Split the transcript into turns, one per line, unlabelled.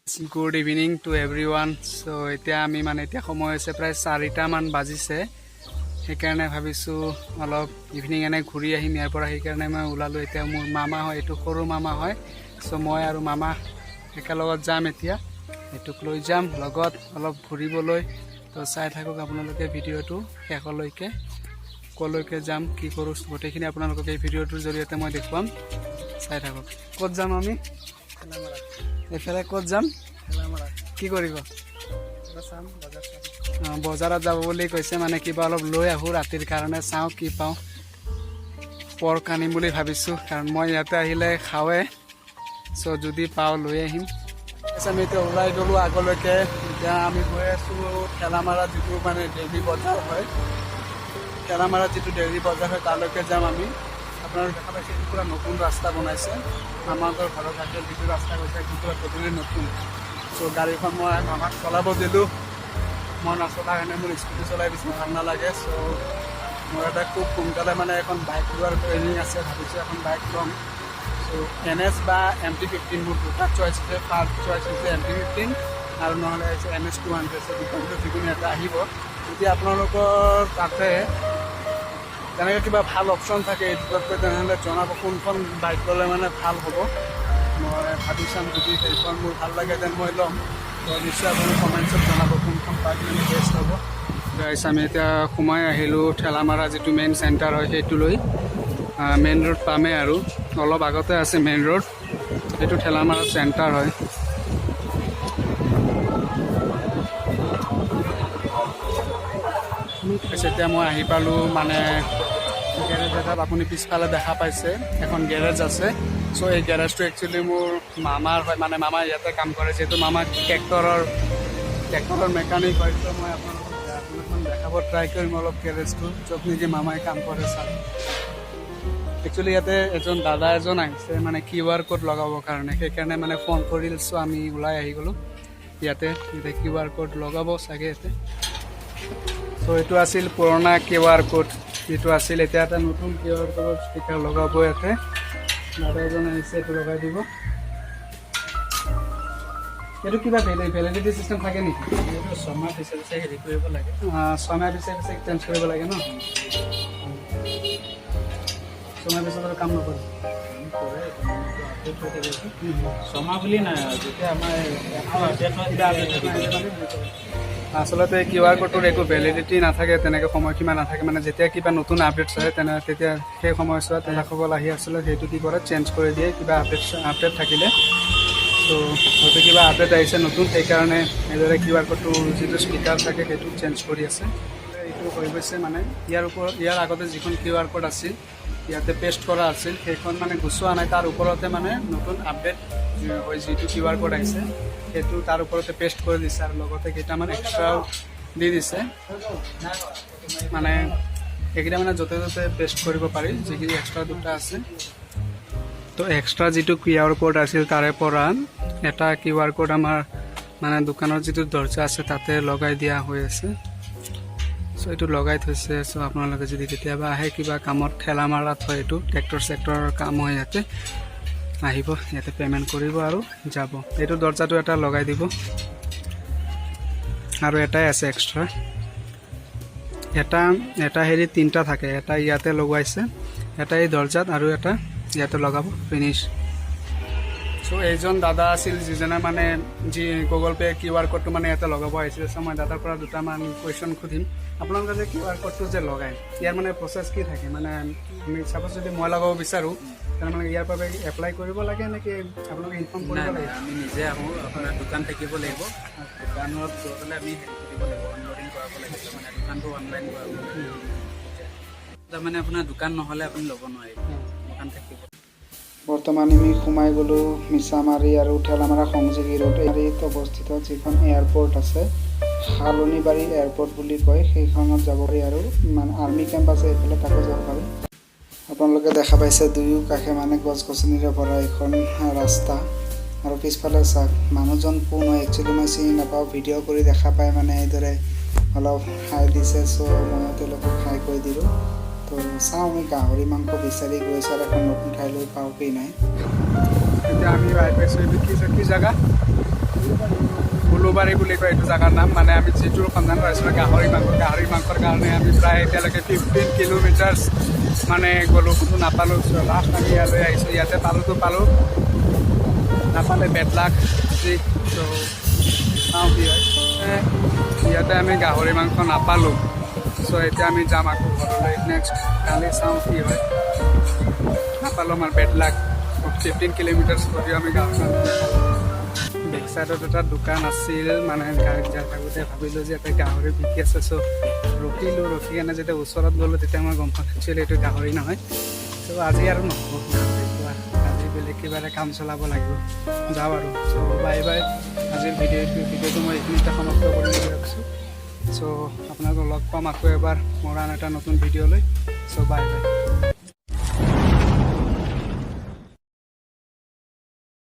Good evening to everyone. So এতিয়া আমি মানে এতিয়া সময় হৈছে প্ৰায় 4টামান বাজিছে। সেইকাৰণে ভাবিছোঁ অলপ ইভিনিং এনে ঘূৰি আহিম ইয়াৰ পৰা। সেইকাৰণে মই ওলালোঁ। এতিয়া মোৰ মামা হয়, এইটো সৰু মামা হয়। চ' মই আৰু মামা একেলগত যাম। এতিয়া এইটোক লৈ যাম লগত অলপ ঘূৰিবলৈ। তো চাই থাকক আপোনালোকে ভিডিঅ'টো শেষলৈকে। ক'লৈকে যাম, কি কৰোঁ, গোটেইখিনি আপোনালোকক এই ভিডিঅ'টোৰ জৰিয়তে মই দেখুৱাম। চাই থাকক। ক'ত যাম আমি? এইফালে ক'ত যাম? কি কৰিব? অঁ, বজাৰত যাব বুলি কৈছে। মানে কিবা অলপ লৈ আহোঁ ৰাতিৰ কাৰণে, চাওঁ কি পাওঁ। পৰ্ক আনিম বুলি ভাবিছোঁ, কাৰণ মই ইয়াতে আহিলে খাওঁৱে। চ' যদি পাওঁ লৈ আহিম। আমি এতিয়া ওলাই গ'লোঁ আগলৈকে। এতিয়া আমি গৈ আছোঁ ঠেলামাৰা যিটো মানে ডেইলি বজাৰ হয়, ঠেলামাৰাত যিটো ডেইলি বজাৰ হয়, তালৈকে যাম আমি। আপোনালোকে দেখা পাইছে, এইটো পূৰা নতুন ৰাস্তা বনাইছে। আমাহঁতৰ ঘৰৰ কাষত যিটো ৰাস্তা গৈছে, সেইটো পূৰা টোটেলি নতুন। চ' গাড়ীখন মই মামাক চলাব দিলোঁ। মই নচলা কাৰণে মোৰ স্কুটি চলাই বেছি ভাল নালাগে। চ' মোৰ এটা খুব সোনকালে মানে এখন বাইক লোৱাৰ প্লেনিং আছে। ভাবিছোঁ এখন বাইক ল'ম। চ' এন এছ বা এম টি 15, মোৰ দুটা চইচ আছে। ফাৰ্ষ্ট চইচ হৈছে এম টি 15 আৰু নহ'লে হৈছে এন এছ 200। চ' দুটা ভিতৰত যিকোনো এটা আহিব। যদি আপোনালোকৰ তাতে তেনেকৈ কিবা ভাল অপশ্যন থাকে এই দুটাতকৈ, তেনেহ'লে জনাব কোনখন বাইক ল'লে মানে ভাল হ'ব। মই ভাবি চাম। যদি সেইখন মোৰ ভাল লাগে, then মই ল'ম। তো নিশ্চয় আপুনি কমেণ্টছত জনাব কোনখন বাইক মানে বেষ্ট হ'ব। গাইছ, আমি এতিয়া সোমাই আহিলোঁ ঠেলামাৰা যিটো মেইন চেণ্টাৰ হয় সেইটোলৈ। মেইন ৰোড পামেই আৰু অলপ আগতে আছে মেইন ৰোড। এইটো ঠেলামাৰা চেণ্টাৰ হয়। এতিয়া মই আহি পালোঁ মানে গেৰেজ এটাত। আপুনি পিছফালে দেখা পাইছে, এখন গেৰেজ আছে। চ' এই গেৰেজটো একচুৱেলি মোৰ মামাৰ হয়। মানে মামা ইয়াতে কাম কৰে, যিহেতু মামা ট্ৰেক্টৰৰ মেকানিক হয়। চ' মই আপোনালোকক আপোনালোকক দেখাব ট্ৰাই কৰিম অলপ গেৰেজটো, য'ত নেকি মামাই কাম কৰে। ছাৰ, একচুৱেলি ইয়াতে এজন দাদা এজন আহিছে মানে কিউ আৰ ক'ড লগাবৰ কাৰণে। সেইকাৰণে মানে ফোন কৰিল। চ' আমি ওলাই আহি গ'লোঁ ইয়াতে। এতিয়া কিউ আৰ ক'ড লগাব চাগে ইয়াতে। চ' এইটো আছিল পুৰণা কিউ আৰ ক'ড যিটো আছিল। এতিয়া এটা নতুন কিউ আৰ ক'ডৰ ষ্টিকাৰ লগাব ইয়াতে। দাদা এজন আহিছে, এইটো লগাই দিব। এইটো কিবা ভেলিডিটি চিষ্টেম থাকে নেকি?
এইটো 6 মাহ পিছে পিছে হেৰি কৰিব লাগে।
6 মাহ পিছে পিছে চেঞ্জ কৰিব লাগে ন? 6 মাহ পিছত আৰু কাম নকৰে?
কৰে, এইটো মানে আপডেট হৈ থাকে যে। 6 মাহ বুলি নাই আৰু যেতিয়া আমাৰ এপটো আপডেট হয়,
কিবা
তেতিয়া
update
হেৰি
আহিলে
কৰে।
মানে হেৰি কৰে। আচলতে কিউ আৰ ক'ডটোৰ একো ভেলিডিটি নাথাকে, তেনেকৈ সময়সীমা নাথাকে। মানে যেতিয়া কিবা নতুন আপডেটছ আহে, তেনে তেতিয়া সেই সময়ছোৱাত তেখেতসকল আহি আচলতে সেইটো কি কৰে, চেঞ্জ কৰি দিয়ে কিবা আপডেট থাকিলে। ত' হয়তো কিবা আপডেট আহিছে নতুন, সেইকাৰণে এইদৰে কিউ আৰ ক'ডটো যিটো ষ্টিকাৰ থাকে সেইটো চেঞ্জ কৰি আছে। এইটো হৈ গৈছে। মানে ইয়াৰ ওপৰত ইয়াৰ আগতে যিখন কিউ আৰ ক'ড আছিল, ইয়াতে পেষ্ট কৰা আছিল, সেইখন মানে গুচোৱা নাই। তাৰ ওপৰতে মানে নতুন আপডেট হৈ যিটো কিউ আৰ ক'ড আহিছে, সেইটো তাৰ ওপৰতে পেষ্ট কৰি দিছে আৰু লগতে কেইটামান এক্সট্ৰাও দি দিছে। মানে সেইকেইটা মানে য'তে ত'তে পেষ্ট কৰিব পাৰি, যিখিনি এক্সট্ৰা দুটা আছে। তো এক্সট্ৰা যিটো কিউ আৰ ক'ড আছিল, তাৰে পৰা এটা কিউ আৰ ক'ড আমাৰ মানে দোকানৰ যিটো দৰ্জা আছে তাতে লগাই দিয়া হৈ আছে। চ' এইটো লগাই থৈছে। চ' আপোনালোকে যদি কেতিয়াবা আহে কিবা কামত, ঠেলা মাৰাত হয় এইটো, ট্ৰেক্টৰ চেক্টৰৰ কাম হয়, ইয়াতে আহিব, ইয়াতে পে'মেণ্ট কৰিব আৰু যাব। এইটো দৰ্জাটো এটা লগাই দিব আৰু এটাই আছে এক্সট্ৰা। এটা এটা হেৰি তিনিটা থাকে। এটা ইয়াতে লগোৱাইছে, এটা এই দৰ্জাত আৰু এটা ইয়াতে লগাব, ফিনিছ। চ' এইজন দাদা আছিল যিজনে মানে যি গুগল পে' কিউ আৰ ক'ডটো মানে ইয়াতে লগাব আহিছিল। চ' মই দাদাৰ পৰা দুটামান কুৱেশ্যন সুধিম। আপোনালোকে যে কিউ আৰ ক'ডটো যে লগায়, ইয়াৰ মানে প্ৰচেছ কি থাকে? মানে আমি চাপ'জ যদি মই লগাব বিচাৰোঁ, তেনেহ'লে ইয়াৰ বাবে এপ্লাই কৰিব লাগে নেকি? আপোনালোকে ইনফৰ্ম কৰিব
নাই।
লাগে?
নাই, আমি নিজে আহোঁ। আপোনাৰ দোকান থাকিব লাগিব। দোকানত গৈ পেলাই আমি হেৰি কৰিব লাগিব, অনলোডিং কৰাব লাগিব, মানে দোকানটো অনলাইন কৰাব লাগিব। তাৰমানে আপোনাৰ দোকান নহ'লে আপুনি ল'ব নোৱাৰিব। দোকান থাকিব।
বৰ্তমান আমি সোমাই গ'লোঁ মিছামাৰী আৰু ঠেলামাৰা সংযোগী ৰোড এৰিত অৱস্থিত যিখন এয়াৰপৰ্ট আছে, শালনিবাৰী এয়াৰপৰ্ট বুলি কয়, সেইখনত যাব পাৰি। আৰু মানে আৰ্মি কেম্প আছে এইফালে, তাকো যাব পাৰি। আপোনালোকে দেখা পাইছে, দুয়ো কাষে মানে গছ গছনিৰে ভৰা এইখন ৰাস্তা। আৰু পিছফালে চাওক, মানুহজন কোন হয় একচুৱেলি মই চিনি নাপাওঁ। ভিডিঅ' কৰি দেখা পাই মানে এইদৰে অলপ হাই দিছে। চ' ময়ো তেওঁলোকক হাই কৈ দিলোঁ। তো চাওঁ, আমি গাহৰি মাংস বিচাৰি গৈছোঁ আৰু এখন নতুন ঠাইলৈ পাওঁ কি নাই।
এতিয়া আমি আহি পাইছোঁ। এইটো কি কি জেগা? উলুবাৰী বুলি কয় এইটো জেগাৰ নাম। মানে আমি যিটোৰ সন্ধান পাইছিলোঁ গাহৰি মাংস, গাহৰি মাংসৰ কাৰণে আমি প্ৰায় এতিয়ালৈকে 15 কিলোমিটাৰ্ছ মানে গ'লোঁ, কোনো নাপালোঁ। চ' লাষ্ট আমি ইয়ালৈ আহিছোঁ। ইয়াতে পালোঁতো পালোঁ, নাপালে বেড লাক আজি। চ' চাওঁ কি হয়। ইয়াতে আমি গাহৰি মাংস নাপালোঁ। চ' এতিয়া আমি যাম আকৌ ঘৰলৈ। নেক্সট কালি চাওঁ কি হয়। নাপালোঁ, আমাৰ বেড লাক। 15 কিলোমিটাৰ্ছ কৰিও আমি গাহৰি মাংস নাপালোঁ। বেক চাইডত এটা দোকান আছিল। মানে গাড়ীত যাই থাকোঁতে ভাবিলোঁ যে ইয়াতে গাহৰি বিকি আছে। চ' ৰখিলোঁ। ৰখি কেনে যেতিয়া ওচৰত গ'লোঁ, তেতিয়া মই গম পালোঁ একচুৱেলি এইটো গাহৰি নহয়। চ' আজি আৰু নহ'ব গাহৰি খোৱা। আজি বেলেগ কিবা এটা কাম চলাব লাগিব। যাওঁ আৰু। চ' বাই বাই। আজিৰ ভিডিঅ'টো মই এইখিনিতে সমাপ্ত কৰিম বুলি ভাবিছোঁ। চ' আপোনালোকক লগ পাম আকৌ এবাৰ মোৰ আন এটা নতুন ভিডিঅ' লৈ। চ' বাই বাই।